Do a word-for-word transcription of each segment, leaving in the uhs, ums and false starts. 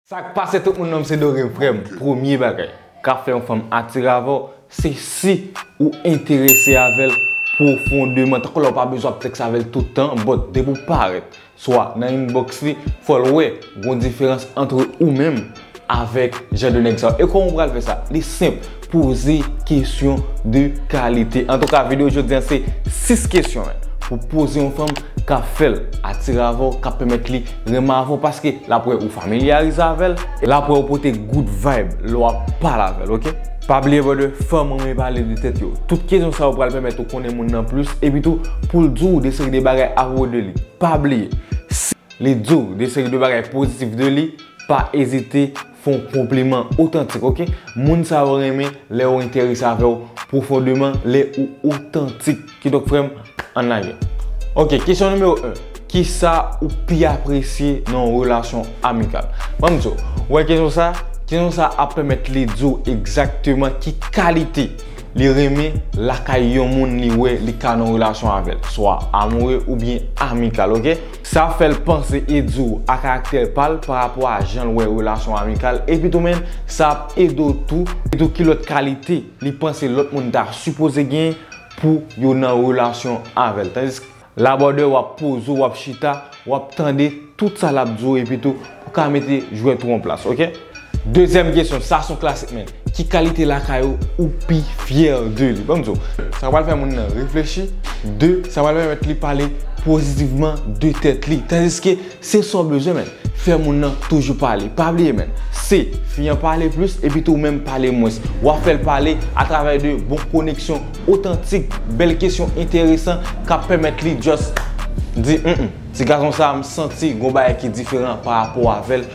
Sa k pase tout moun, non m se Dorem, frè m. Premye bagay k ap fè yon fanm atire avè w, se si ou enterese avè l pwofondeman. Tankou lè w pa bezwen ap tèks avè l tout tan, but depi w parèt, swa nan inbox li, fò l wè gon diferans ant ou menm avèk jan de nèg sa yo. E kòman w pral fè sa? Li senp, poze kesyon de kalite. Antouka, videyo jodi a se sis kesyon, men, pou poze yon fanm k ap fè l atire avè w, k ap pèmèt li renmen avè w, paske l ap wè ou familyarize avè l, l ap wè ou pote good vibe lè w ap pale avè l, oke? Pa bliye, brother, fanm renmen pale de tèt yo. Tout kesyon sa yo pral pèmèt ou konnen moun nan plis, epi tou, pou l di w de seri de bagay apwopo de li. Pa bliye, si li di w de seri de bagay pozitif de li, pa ezite fè yon konpliman otantik, oke? Moun sa yo renmen lè yo enterese avè w pwofondeman, lè ou otantik. Kidonk, frè m, ann lage. Oke, kesyon nimewo en. Kisa ou pi apresye nan yon relasyon amikal? Ban m di w, ou wè kesyon sa? Kesyon sa ap pèmèt li di w egzakteman ki kalite li renmen lakay yon moun li wè li ka nan relasyon avè l, swa amoure oubyen amikal, oke? Sa fè l panse e di w a karaktè pa l pa rapò a jan l wè relasyon amikal, epi tou, men, sa ap ede w tou, epi tou ki lòt kalite li panse lòt moun ta sipoze gen pou yo nan relasyon avè l. Tandis la, brother, w ap poze w, w ap chita, w ap tande tout sa l ap di w, epi tou, ou ka mete jwèt ou an plas, oke? Dezyèm kesyon, sa se yon klasik, men. Ki kalite lakay ou ou pi fyè de li? Ban m di w, sa pral fè moun nan reflechi. De, sa pral pèmèt li pale pozitivman de tèt li. Tandiske se sa w bezwen, men. Fè moun nan toujou pale. Pa bliye, men. Se fi an pale plis, epi tou ou menm pale mwens. W ap fè l pale atravè de bon koneksyon otantik, bèl kesyon enteresan k ap pèmèt li just di, mm, ti gason sa a, m santi gon bagay ki diferan pa rapò avè l.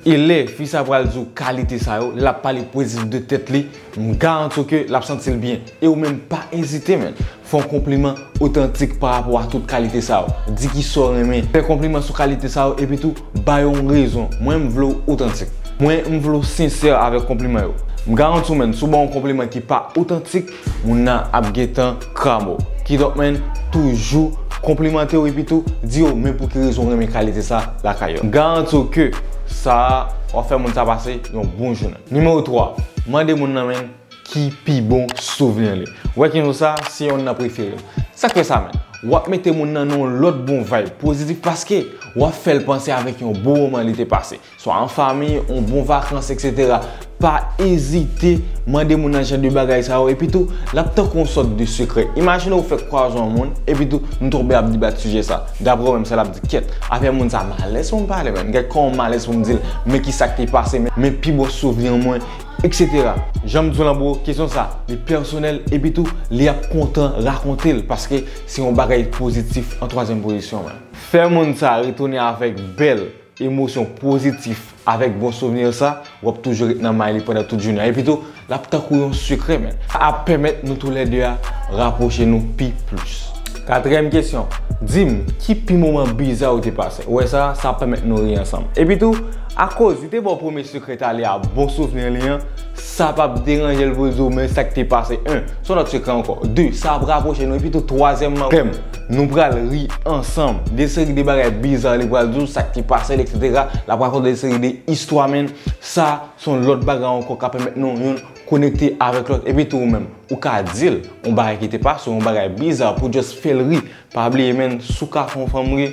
E lè fi sa pral di w kalite sa yo, l ap pale pozitif de tèt li, m garanti w ke l ap santi l byen. E ou menm, pa ezite, men. Fè yon konpliman otantik pa rapò a tout kalite sa yo. Di kisa w renmen. Fè konpliman sou kalite sa yo, epi tou, ba yo yon rezon. Mwen, m vle w otantik. Mwen, m vle w sensè avèk konpliman yo. M garanti w, men, si w ba yon konpliman ki pa otantik, moun nan ap gentan krabe w. Kidonk, men, toujou konplimante yo, epi tou, di yo men pou ki rezon w renmen kalite sa lakay yo. M garanti w ke sa a, w ap fè moun sa pase yon bon jounen. Nimewo twa, mande moun nan, men, ki pi bon souvni li. Ou wè kesyon sa, se yonn nan prefere m. Sa k fè sa, men? W ap mete moun nan nan yon lòt bon vibe pozitif, paske w ap fè l panse avèk yon bon moman li te pase, swa an fanmi, yon bon vakans, etsetera. Pa ezite mande moun nan jan de bagay sa yo, epi tou, l ap tankou yon sòt de sekrè. Imajine w fèk kwaze yon moun, epi tou, nou tonbe ap debat sijè sa. Daprè w menm, sa l ap di, kèt, afè moun sa malèz pou m pale, men. Gad kòman malèz pou m di l, men ki sa k te pase, men, men pi bon souvni mwen, etsetera. Jan m di w lan, bro, kesyon sa, li pèsonèl, epi tou, li ap kontan rakonte l, paske se yon bagay pozitif an twazyèm pozisyon, men. Fè moun sa retounen avèk bèl emosyon pozitif, avèk bon souvni sa, w ap toujou ret nan may li pandan tout jounen an. Epi tou, l ap tankou yon sekrè, men. Sa ap pèmèt nou toulède a rapwoche nou pi plis. Katriyèm kesyon, di m, ki pi moman biza ou te pase? Ou wè sa, sa ap pèmèt nou ri ansanm. Epi tou, akoz li te ba w premye sekrè talè a, bon souvni li an, sa p ap deranje l pou l di w, men sa k te pase. En, se yon lòt sekrè ankò. De, sa ap rapwoche nou. Epi tou, twazyèmman, frè m, nou pral ri ansanm. De seri de bagay biza li pral di w, sa k te pase l, etsetera. L ap rakonte de seri de istwa, men. Sa, se yon lòt bagay ankò k ap pèmèt nou youn konekte avèk lòt. Epi tou, ou menm, ou ka di l yon bagay ki te pase w, yon bagay biza pou just fè l ri. Pa bliye, men, si w ka fè yon fanm ri,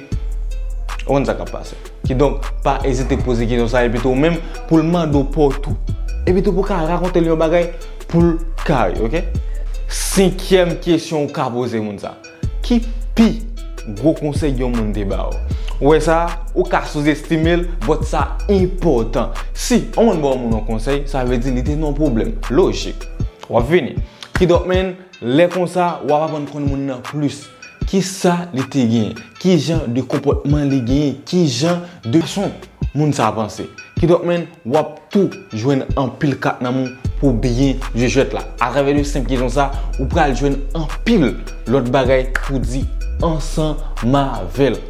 ou konn sa k ap pase. Kidonk, pa ezite poze kesyon sa, epi tou ou menm, pou l mande w pa w tou. Epi tou pou w ka rakonte l yon bagay, pou l ka ri, oke? Senkyèm kesyon ou ka poze moun sa. Ki pi gwo konsèy yon moun te ba w? Ou wè sa, ou ka souzestime l, but sa enpòtan. Si yon moun ba yon moun yon konsèy, sa vle di li te nan yon pwoblèm. Lojik. W ap vini. Kidonk, men, lè konsa, w ap aprann konn moun nan plis. Kisa li te genyen? Ki jan de konpòtman li genyen? Ki jan de fason moun sa panse? Kidonk, men, w ap tou jwenn anpil kat nan men w pou byen jwe jwèt la. Atravè de senp kesyon sa, ou pral jwenn anpil lòt bagay pou di ansanm avè l.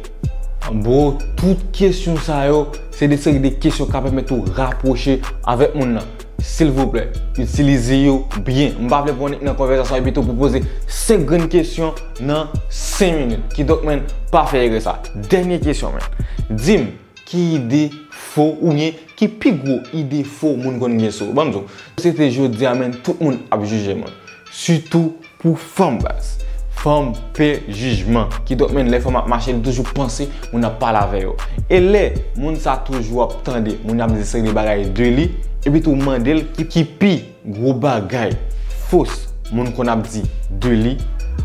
Bro, tout kesyon sa yo, se de seri de kesyon k ap pèmèt ou rapwoche avèk moun nan. Silvouplè, itilize yo byen. M pa vle pran w nan konvèsasyon epi tou pou poze senk grenn kesyon nan senk minit. Kidonk, men, pa fè erè sa. Dènye kesyon, men. Di m, ki ide fo oubyen Ki pi gwo ide fo moun konn gen sou ou? Ban m di w. Sosyete jodi a, menn, tout moun ap jije moun. Sitou pou fanm, baz. Fanm pè jijman. Kidonk, menn, lè fanm ap mache, li toujou panse moun ap pale avè yo. E lè moun sa toujou ap tande moun ap di seri de bagay de li, epi tou mande l ki, ki pi gwo bagay fos moun konn ap di de li,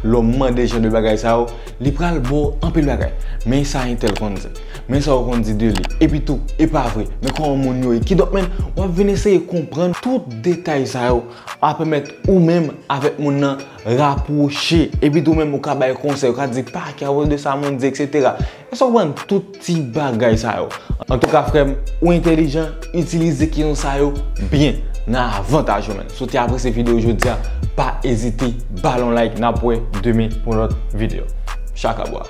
lè w mande jan de bagay sa yo, li pral ba w anpil bagay. Men sa entèl konn di. Men sa yo konn di de li. Epi tou, e pa vre. Men kòman moun yo ye. Kidonk, menn, w ap vin eseye konprann tout detay sa yo. A pèmèt ou menm avèk moun nan rapwoche. Epi tou menm, ou ka bay konsèy. Ou ka di, pa kawòl de sa moun di, etsetera. Èske w konprann tout ti bagay sa yo? Antouka, frè m, ou entèlijan, itilize kesyon sa yo byen nan avantaj ou menm. Si w te apresye videyo jodi a, pa ezite ba l yon like, n ap wè demen pou lòt videyo. Chakabwa.